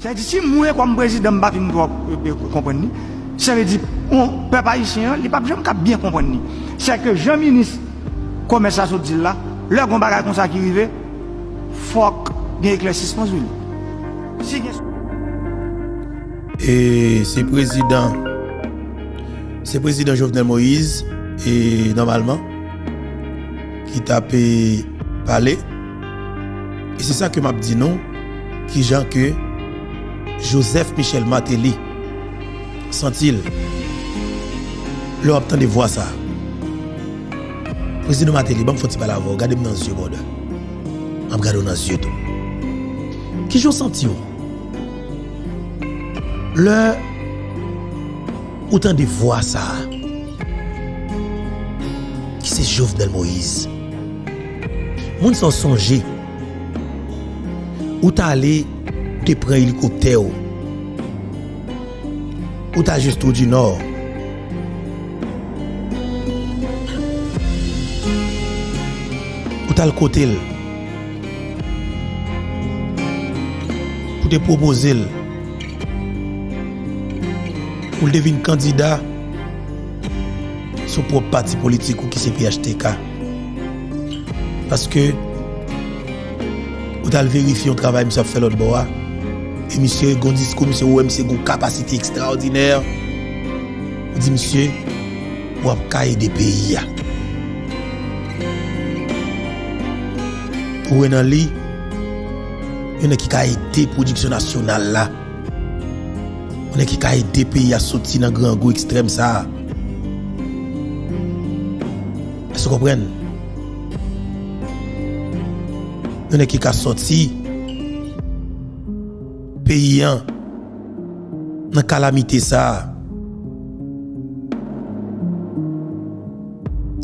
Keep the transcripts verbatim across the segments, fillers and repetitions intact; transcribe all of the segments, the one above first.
Sa vle di, si mwen, kòm prezidan, m pa fin twò, e, e, konprann li, sa vle di, on, pèp ayisyen an, li p ap janm ka byen konprann li. Sèke jan minis komès la sot di l la, lè gon bagay konsa ki rive, fòk gen eklèsisman sou li. Si gen E se prezidan, se prezidan Jovenel Moïse, e nòmalman, ki t ap, e, pale. E se sa ke m ap di nou, kijan ke Joseph Michel Martelly santi l lè w ap tande vwa sa a. Prezidan Martelly, ban m fè yon ti pale avè w, gade m nan zye, brother. M ap gade w nan zye tou. Kijan w santi w lè ou tande vwa sa a, ki se Jovenel Moïse? Moun sa w sonje, ou t ale, ou te pran elikoptè w, ou t al jis Twou di Nò, ou t al kote l, pou te pwopoze l pou l te vin kandida sou pwòp pati politik ou ki se P H T K. Paske ou t al verifye yon travay misye ap fè lòt bò a, e misye gen yon diskou, misye, ou wè misye gen yon kapasite ekstraòdinè, ou di misye, w ap ka ede peyi a. Ou wè nan li, yon nèg ki ka ede pwodiksyon nasyonal la. Yon nèg ki ka ede peyi a soti nan grangou ekstrèm sa a. Èske w konprann? Yon nèg ki ka soti peyi an nan kalamite sa a.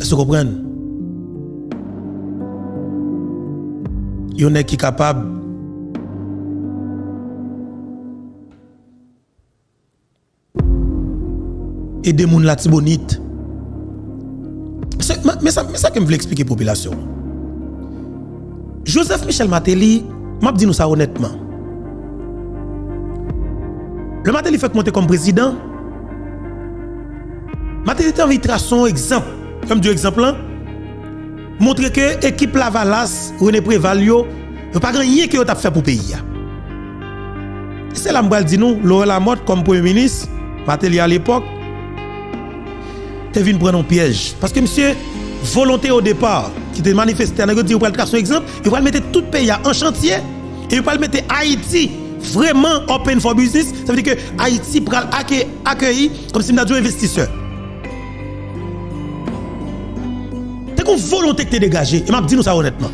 Èske w konprann? Yon nèg ki kapab ede moun Latibonit. Se, men, men sa, men sa ke m vle eksplike popilasyon an. Joseph Michel Martelly, m ap di nou sa onètman. Lè Martelly fèk monte kòm prezidan, Martelly te anvi trase yon egzanp. Lè m di w egzanp lan, montre ke ekip Lavalas, René Préval yo, yo pa gen anyen ke yo t ap fè pou peyi a. E se la m pral di nou, Laurent Lamothe kòm premye minis, Martelly alepòk, te vin pran nan yon pyèj. Paske misye, volonte o depa, ki te manifeste a, nèg yo di yo pral trase yon egzanp, yo pral mete tout peyi a an chantye, e yo pral mete Ayiti vrèman open for business. Sa vle di ke Ayiti pral ake-, akeyi kòmsi m ta di yon envestisè. Te gen yon volonte ki te degaje, e m ap di nou sa onètman.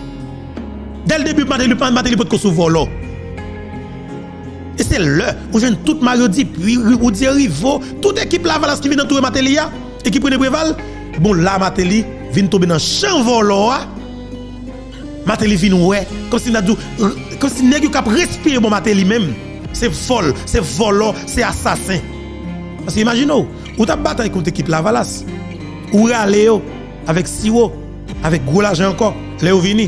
Dès le début, Martelly, Martelly potko sou vòlò. E se lè ou jwenn tout Mario Dupuy, Ri-, Didier Rivaux, tout ekip Lavalas ki vin antoure Martelly a, ekip René Préval, bon, la Martelly vin tonbe nan chan vòlò a. Martelly vin wè, kòmsi m ta di w, kòmsi nèg yo k ap respire bò Martelly menm, se vòl, se vòlò, se asasen. Paske imajine w, ou t ap batay kont ekip Lavalas, ou rale yo avèk siwo, avèk gwo lajan ankò, lè yo vini.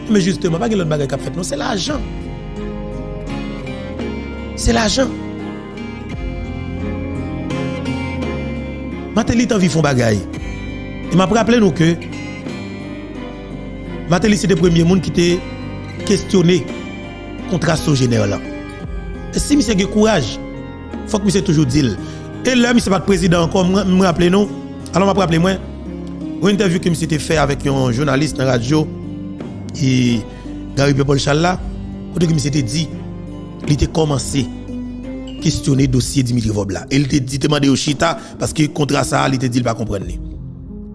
Men jisteman, pa gen lòt bagay k ap fèt non, se lajan. Se lajan. Martelly t anvi fè yon bagay. E m ap raple nou ke Martelly se te premye moun ki te kestyone kontra Sogener lan. E si misye gen kouraj, fòk misye toujou di l. E lè misye pa t prezidan ankò, m, m raple nou, alò m ap raple mwen, yon entèvyou ke misye te fè avèk yon jounalis nan radyo, e, Gary Pierre Paul Charles la, kote ke misye te di, li te kòmanse kestyone dosye Dimitri Vorbe la. E li te di, te mande yo chita, paske kontra sa a, li te di l pa konprann li.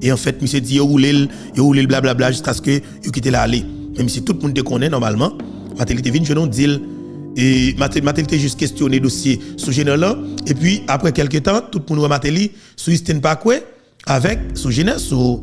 E anfèt, misye di yo woule l, yo woule l blablabla, jiskaske yo kite l ale. Men misye, tout moun te konnen, nòmalman, Martelly te vin jwenn yon dil. E Martelly, Martelly te jis kestyone dosye Sogener lan. Epi, apre kèlke tan, tout moun wè Martelly sou Eastern Parkway avèk Sogener sou,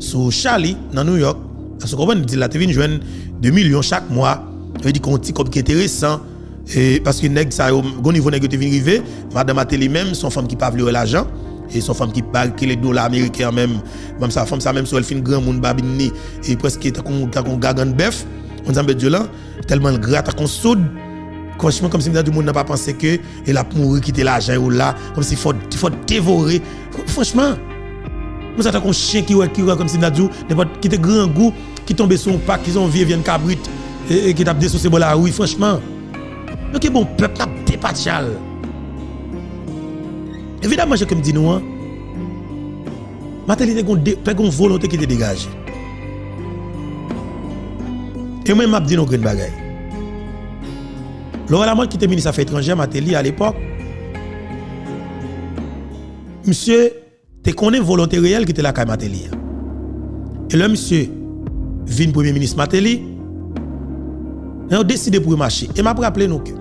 sou Charlie nan New York. Èske w konprann? Dil la te vin jwenn de milyon chak mwa. Sa vle di ke yon ti kòb ki enteresan. E, paske nèg sa yo, gon nivo nèg yo te vin rive, madan Martelly menm, se yon fanm ki pa vle wè lajan. E se yon fanm ki pa kile dola ameriken an menm. Fanm sa, fanm sa menm, si w wè l fin granmoun, babin li, e prèske tankou, tankou yon gagann bèf, konn sa m vle di w lan, tèlman l gra tankou yon soud. Franchman, kòmsi m ta di w moun nan pa panse ke e l ap mouri, kite lajan yo la, kòmsi fò, fò devore. Franchman, moun sa tankou yon chen ki wè, ki wè kòmsi m ta di w, nenpòt, kite grangou ki tonbe sou yon pak, ki se yon vye vyann kabrit, e, e ki t ap desouse bò lari, franchman. Nou ki bon pèp, n ap depatcha l. Evidaman, jan ke m di nou an, Martelly te gon de, te gon volonte ki te degaje. E mwen, m ap di nou grenn bagay. Laurent Lamothe ki te minis afè etranjè Martelly alepòk, misye te konnen volonte reyèl ki te lakay Martelly an. E lè misye vin premye minis Martelly, nan yo deside pou yo mache. E m ap raple nou ke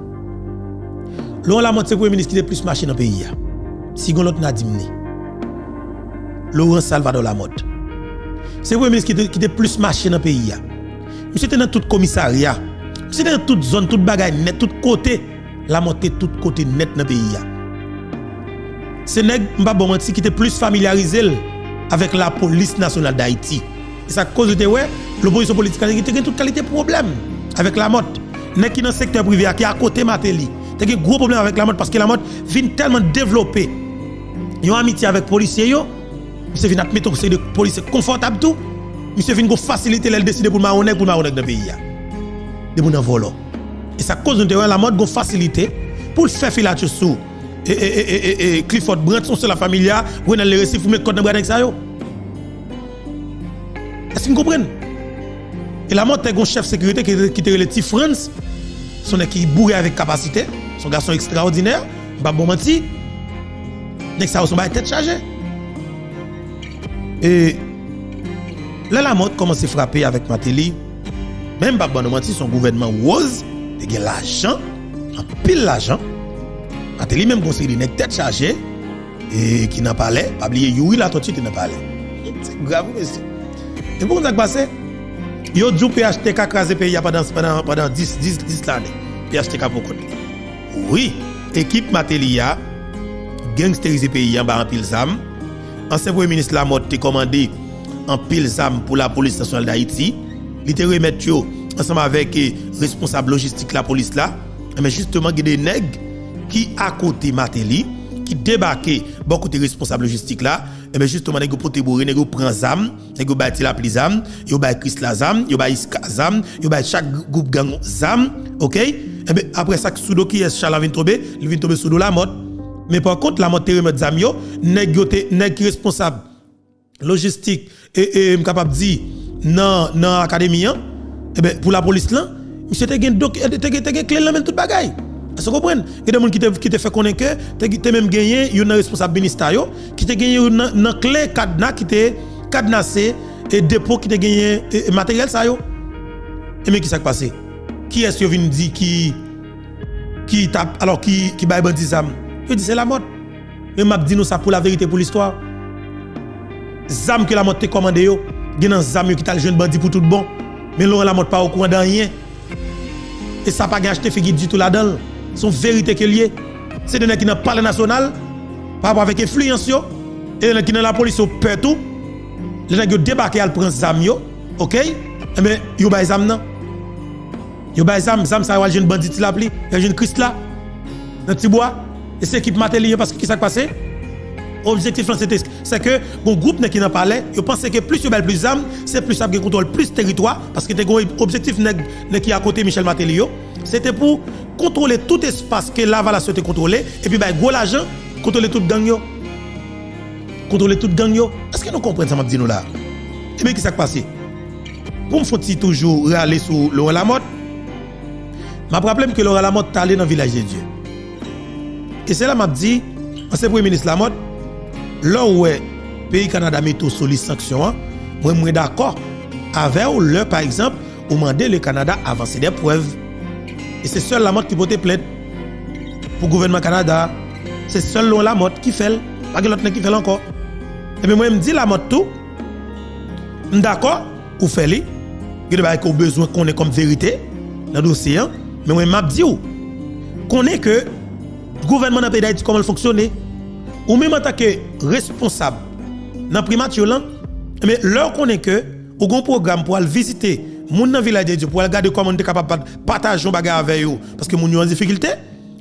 Laurent Lamothe se premye minis ki te plis mache nan peyi a. Si gon lòt n a di m li. Laurent Salvador Lamothe. Se premye minis ki te, ki te plis mache nan peyi a. Misye te nan tout komisarya. Misye te nan tout zòn, tout bagay nèt, tout kote. Lamothe te tout kote nèt nan peyi a. Se nèg, m p ap ba w manti, ki te plis familyarize l avèk Lapolis Nasyonal d Ayiti. E sa k koz ou te wè, lopozisyon politik la te gen tout kalite pwoblèm avèk Lamothe. Nèg ki nan sektè prive a, ki akote Martelly, te gen gwo pwoblèm avèk Lamothe paske Lamothe vin tèlman devlope yon amitye avèk polisye yo, misye vin ap mete yon seri de polisye konfòtab tou. Misye vin gon fasilite lè l deside pou l mare yon nèg, pou l mare yon nèg nan peyi a. Depi w nan vòlò. E sa k koz nou te wè Lamothe gon fasilite pou l fè filatyo sou e, e, e, e, e, e, Clifford Brandt, yon sèl la familya, Renel Leresif, pou met kòd nan bra nèg sa yo. Èske n konprann? E Lamothe te gon chèf sekirite ki, ki te rele Ti Frantz. Se yon nèg ki boure avèk kapasite. Se yon gason ekstraòdinè. M p ap ba w manti. Nèg sa yo se yon bagay tèt chaje. E lè Lamothe kòmanse frape avèk Martelly, men m p ap ban nou manti, se yon gouvènman woz, te gen lajan, anpil lajan. Martelly menm gon seri de nèg tèt chaje, e ki nan palè, pa bliye Youri Latortue te nan palè. Se grav wi mesye. E pou konn sa k pase, yo di w P H T K kraze peyi a pandan, pandan, pandan dis, dis, dis lane. P H T K pou kont li. Wi, ekip Martelly a gangsterize peyi a anba anpil zam. Ansyen premye minis Lamothe te kòmande anpil zam pou Lapolis Nasyonal d Ayiti. Li te remèt yo ansanm avèk, eh, responsab lojistik lapolis la. Enben, jisteman, gen de nèg ki akote Martelly, ki debake bò kote responsab lojistik la. Enben, jisteman, nèg yo pote boure, nèg yo pran zam, nèg yo bay Ti Lapli zam, yo bay Krisla zam, yo bay Iska zam, yo bay chak gr-, gwoup gang zam, oke? Enben, apre sa, sou do kiyès chala vin tonbe? Li vin tonbe sou do Lamothe. Men pa kont, Lamothe te remèt zam yo, nèg yo te, nèg ki responsab lojistik, e, e, m kapab di, nan, nan akademi an, enben, pou lapolis lan, misye te gen dok-, te gen, te gen kle l nan men l tout bagay. Èske w konprann? Gen de moun ki te, ki te fè konnen ke te, te menm genyen youn nan responsab minista yo, ki te genyen youn nan, nan kle kadna ki te kadnase e depo ki te genyen e, e materyèl sa yo. Enben, ki sa k pase? Kiyès yo vin di ki, ki t ap, alò, ki, ki bay bandi zam? Yo di se Lamothe. Men m ap di nou sa pou laverite, pou listwa. Zam ke Lamothe te kòmande yo, gen nan zam yo ki t al jwenn bandi pou tout bon. Men Laurent Lamothe pa okouran de anyen. E sa pa gen achte figi ditou ladan l. Se yon verite ke l ye. Se de nèg ki nan Palè Nasyonal, pa rapò avèk enfliyans yo, e de nèg ki nan lapolis yo pè tou. Lè nèg yo debake al pran zam yo, oke? Enben, yo bay zam nan. Yo bay zam, zam sa yo al jwenn bandi Ti Lapli, yo al jwenn Krisla, nan Tibwa. E se ekip Martelly an, paske ki sa k pase? Objektif lan se te, se ke gon gwoup nèg ki nan palè, yo panse ke plis yo bay l plis zam, se plis l ap gen kontwòl plis teritwa, paske te gon objektif nèg, nèg ki akote Michel Martelly yo, se te pou kontwole tout espas ke Lavalas yo te kontwole, epi bay gwo lajan, kontwole tout gang yo. Kontwole tout gang yo. Èske nou konprann sa m ap di nou la? Ebyen, ki sa k pase? Pou m fon ti toujou rale sou Laurent Lamothe, m ap raple m ke Laurent Lamothe t ale nan Vilaj de Dye. E se la m ap di, ansyen premye minis Lamothe, lè w wè peyi Kanada mete w sou lis sanksyon an, mwen, mwen dakò avè w lè, pa egzanp, ou mande le Canada avanse de prèv. E se sèl Lamothe ki pote plent pou gouvènman Kanada. Se sèl Laurent Lamothe ki fè l. Pa gen lòt nèg ki fè l ankò. Ebyen, mwen, m di Lamothe tou, m dakò, ou fè li. Gen de bagay ke w bezwen konnen kòm verite nan dosye an. Men mwen, m ap di w, konnen ke gouvènman nan peyi Dayiti, kòman l fonksyone. Ou menm antanke responsab nan primati lan, ebyen, lè w konnen ke ou gon pwogram pou al vizite Moun nan Vilaj de Dye, pou al gade kòman nou te kapab pat-, pataje yon bagay avè yo, paske moun yo an difikilte,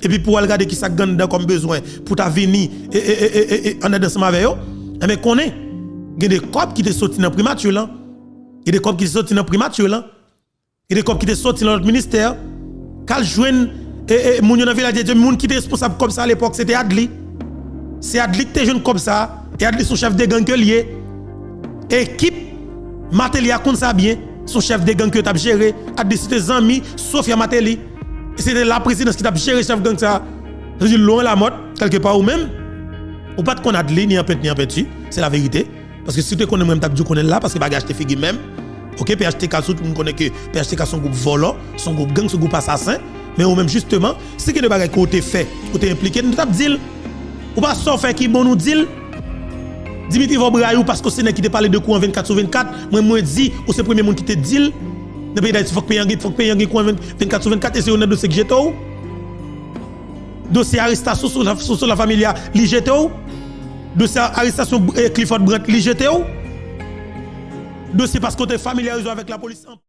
epi pou al gade ki sa k gen anndan kòm bezwen, pou ta vini e, e, e, e, e, e, andan ansanm avè yo, enben konnen, gen de kòb ki te soti nan primati lan, gen de kòb ki te soti nan primati lan, gen de kòb ki te soti nan lòt ministè, k al jwenn e, e, moun yo nan Vilaj de Dye, moun ki te responsab kòb sa alepòk, se te Adli. Se Adli ki te jwenn kòb sa, e Adli se yon chèf de gang ke l ye. Ekip Martelly a konn sa byen, se yon chèf de gang ke yo t ap jere. Adli se te zanmi Sofia Martelly. E se te laprezidans ki t ap jere chèf gang sa. Sa vle di Laurent Lamothe, kèlkepa ou menm, ou pa t konn Adli, ni an pent, ni an penti. Se laverite. Paske si w te konnen mwen, m t ap di w konnen l la, paske pa gen achte figi menm. Oke, P H T K sou tout moun konnen ke P H T K se yon gwoup vòlò, se yon gwoup gang, se yon gwoup asasen. Men ou menm, jisteman, si gen de bagay ke w te fè, ou te enplike, nou t ap di l. Ou pa sa w fè ki bon, nou di l. Dimitri Vorbe rayi w paske w se nèg ki te pale de kouran vennkat sou vennkat. Mwen, mwen di, ou se premye moun ki te di l. Nan peyi Dayiti, fòk peyi an gen, fòk peyi an gen kouran vennkat sou vennkat, e se youn nan dosye ki jete w. Dosye arestasyon sou, sou, sou La Familia, li jete w. Dosye arestasyon, eh, Clifford Brandt, li jete w. Dosye paske w te familyarize w avèk lapolis.